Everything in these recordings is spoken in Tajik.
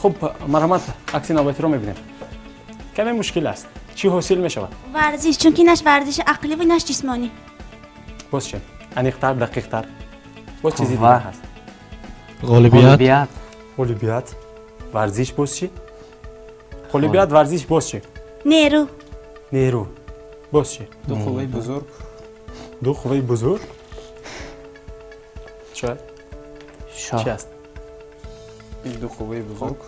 Хуб, марҳамат, акси навбатиро мебинем. Каме мушкил аст. Чӣ ҳосил мешавад? Варзиш, чунки наш варзиши ақлӣ ва наш ҷисмонӣ. Боз чӣ? Аниқтар, дақиқтар. Боз чизи дигар ҳаст. Ғолибият. Ғолибият. Варзиш боз чӣ? Ғолибият, варзиш боз чӣ? Нерӯ. Нерӯ. Боз чӣ? Ду қувваи бузург. Ду қувваи бузург? Шояд? Чӣ аст? Ду қувваи бузург.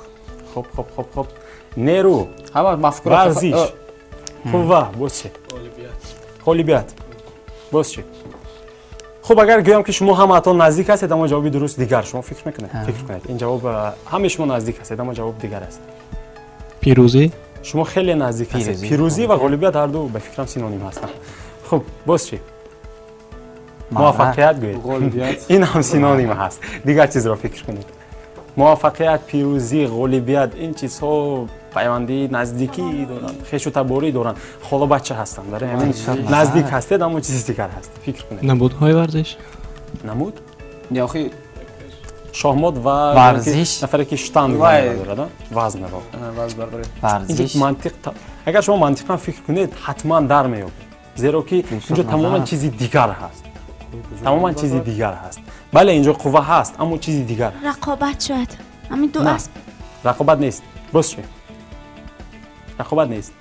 Хуб, хуб, хуб, хуб. Нерӯ. Ҳама мафкура. Варзиш. Қувва, боз чӣ? Ғолибият. Боз чӣ? Хуб, агар гӯям ки шумо ҳамаатон наздик ҳастед, аммо ҷавоби дуруст дигар. Шумо фикр мекунед? Фикр кунед. Ин ҷавоб ҳамаи шумо наздик ҳастед, аммо ҷавоб дигар аст. Пирӯзӣ? Шумо хеле наздик ҳастед. Пирӯзӣ ва ғолибият ҳар ду ба фикрам синоним ҳастанд. Хуб, боз чӣ? Муваффақият гӯед. Ин ҳам синоним ҳаст. Дигар чизро фикр кунед. Муваффақият, пирӯзӣ, ғолибият, ин чизҳо пайванди наздикӣ доранд, хешу таборӣ доранд, холабача ҳастанд. Барои ҳамин наздик ҳастед, аммо чизи дигар ҳаст. Фикр кунед. Намудҳои варзиш? Намуд? Охи шоҳмот ва варзиш, нафаре ки штанг дорад, вазнро. Варзиш. Мантиқ, агар шумо мантиқан фикр кунед, ҳатман дар меёбед. Зеро ки инҷо тамоман чизи дигар ҳаст. Тамоман чизи дигар ҳаст. Бале, инҷо қувва ҳаст, аммо чизи дигар. Рақобат шояд. Ҳамин ду асп. Рақобат нест. Боз чӣ? Рақобат нест.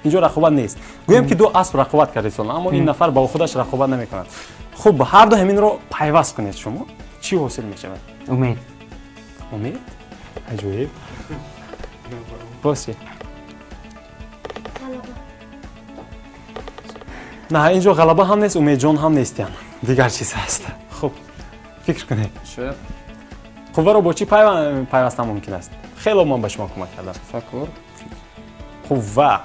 Инҷо рақобат нест. Гӯем ки ду асп рақобат кардаистанд, аммо ин нафар бо худаш рақобат намекунад. Хуб, ҳар ду ҳаминро пайваст кунед шумо. Чӣ ҳосил мешавад? Умед. Умед? Аҷоиб. Боз чӣ? На, инҷо ғалаба ҳам нест, умедҷон ҳам нестян. Дигар чиз ҳаст. Хуб, фикр кунед. Шояд қувваро бо чӣ пайвастан мумкин аст? Хело ман ба шумо кӯмак кардам. Тафаккур. Қувва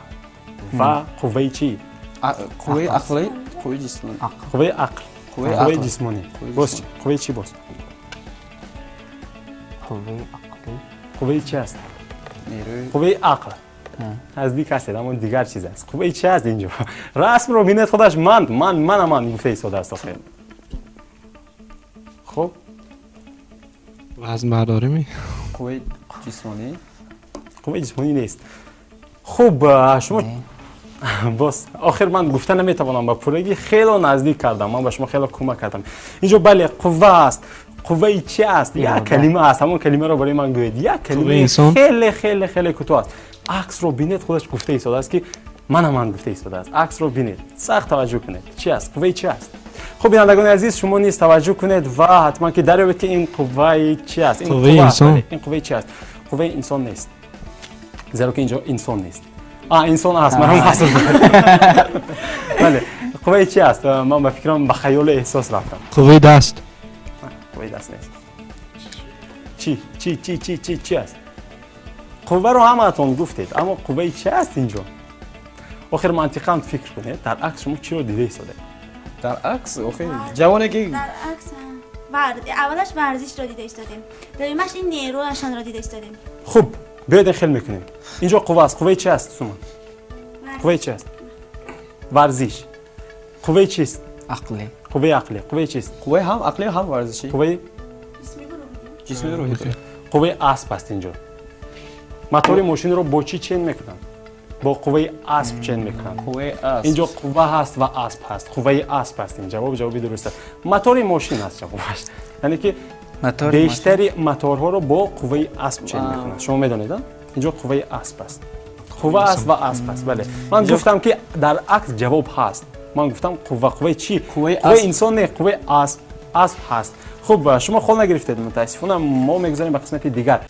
ва қувваи чӣ? Қувваи ақлӣ, қувваи ҷисмонӣ. Қувваи ақл, қувваи ҷисмонӣ. Боз чӣ? Қувваи чӣ боз? Қувваи ақлӣ. Қувваи чӣ аст? Қувваи ақл. Наздик ҳастед, аммо дигар чиз аст. Қувваи чӣ аст инҷо? Расмро бинед, худаш ман, ман, мана ман гуфта истода аст охир. Хуб. Вазн бардорӣ ми? Қувваи ҷисмонӣ. Қувваи ҷисмонӣ нест. Хуб, шумо боз охир ман гуфта наметавонам ба пуррагӣ, хело наздик кардам, ман ба шумо хело кӯмак кардам. Инҷо бале қувва аст. Қувваи чӣ аст? Як калима аст, ҳамон калимаро барои ман гӯед. Як калима хеле хеле хеле кӯтоҳ аст. Аксро бинед, худаш гуфта истодааст ки мана ман гуфта истодааст. Аксро бинед, сахт таваҷҷӯҳ кунед. Чӣ аст? Қувваи чӣ аст? Хуб, бинандагони азиз, шумо низ таваҷҷӯҳ кунед ва ҳатман ки дарёбед ки ин қувваи чӣ аст. Ин қувваи инсон. Ин қувваи чӣ аст? Қувваи инсон нест. Зеро ки инҷо инсон нест. Инсон ҳаст, ман ҳам бале, қувваи чӣ аст? Ман ба фикрам ба хаёлу эҳсос рафтам. Қувваи даст. Қувваи даст нест. Чӣ? Чӣ, чӣ, чӣ, чӣ, чӣ аст? Қувваро ҳамаатон гуфтед, аммо қувваи чӣ аст инҷо? Охир мантиқан фикр кунед, дар акс шумо чиро дида истодаед? Дар акс, охир ҷавоне ки дар акс аввалаш варзишро дида истодем, дуюмаш ин нерӯашонро дида истодем. Хуб, биёед ин хел мекунем. Инҷо қувва аст. Қувваи чӣ аст, Суман? Қувваи чӣ аст? Варзиш. Қувваи чист? Ақлӣ. Қувваи ақлӣ. Қувваи чист? Қувваи ҳам ақлӣ ҳам варзишӣ. Қувваи ҷисмонӣ, рӯҳӣ. Қувваи асп аст инҷо. Мотори мошинро бо чӣ чен мекунанд? Бо қувваи асп чен мекунанд. Қувваи асп. Инҷо қувва ҳаст ва асп ҳаст. Қувваи асп аст. Ин ҷавоб ҷавоби дуруст аст. Мотори мошин аст ҷавобаш. Яъне ки бештари моторҳоро бо қувваи асп чен мекунанд. Шумо медонед, инҷо қувваи асп аст. Қувва аст ва асп аст. Бале. Ман гуфтам ки дар акс ҷавоб ҳаст. Ман гуфтам қувва, қувваи чӣ? Қувваи инсон не, қувваи асп, асп ҳаст. Хуб, шумо хол нагирифтед, мутаассифона. Мо мегузарем ба қисмати дигар.